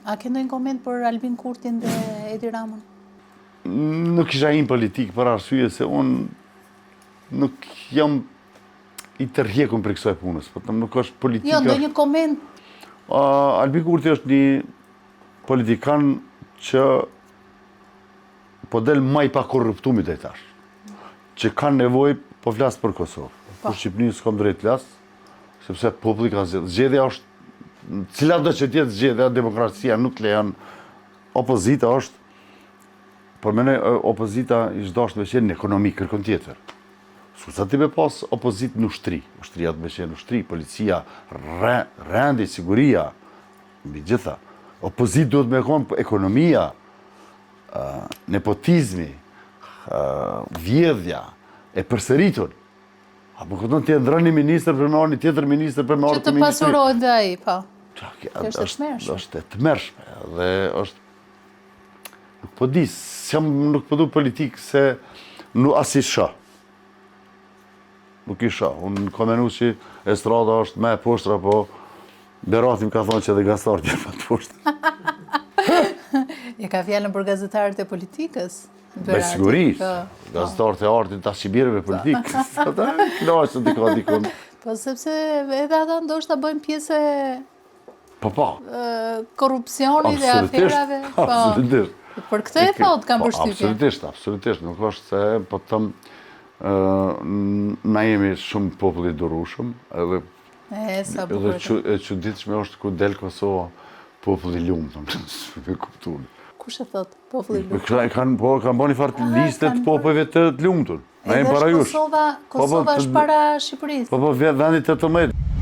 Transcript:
A ke ndonjë koment për Albin Kurtin dhe Edi Ramën? Nuk kisha hi n'politikë për arsye se unë nuk jam i tërhjekun prej kësaj punës, po të nuk është politika. Jo, ndonjë koment? Albin Kurti është një politikan që po del ma i pakorruptumi deri tash, që kanë nevojë, po flas për Kosovë. Po. Për Shqipëni s'kam drejt flas, sepse populli ka zgjedhë. Zgjedhja është, cila do që t'jetë zgjedhja, demokracia nuk lejon, opozita është, për mene opozita ish dashtë me qenë në ekonomi, kërkon tjetër. S'ka ti me pas opozitë në ushtri, ushtria të me qenë ushtri, policia, re, rendi, siguria, mbi gjitha. Opozitë duhet me konë ekonomia, nepotizmi, vjedhja, e përsëritur. A po kupton ti e ndrron një ministër për me ardhë një tjetër ministër për me ardhë Që të pasurohet dhe ai, po. Kjo është e tmerrshme. Është e tmerrshme dhe është nuk po di, s'jam nuk po du politikë se nuk as i shoh. Nuk i shoh. Unë kam menu që estrada është më e poshtra, po Berati më ka thonë që edhe gazetarët janë më të poshtë. E ka fjalën për gazetarët e politikës. Me siguri, po, po. gazetarët e artit ta që bjerë me politikë. Ata knaqë të ka dikun. Po, sepse edhe ata ndoshta bëjnë pjesë e Po, po. Korrupsionit dhe aferave. Po. Absolutisht. Për këtë e thotë, kam po, përshtypjen. Absolutisht, absolutisht. Nuk është se, po të them, na jemi shumë popull i durushëm, edhe E, sa bukur. Edhe e çuditshme është ku del Kosova, popull i lumtur, s'e kuptu. Kush e thot, populli i lumtur? Kanë po, kanë bërë një farë liste të popujve të lumtur. Na jemi para jush. Kosova, po, po, Kosova është para Shqipërisë. Po, po, vendi 18.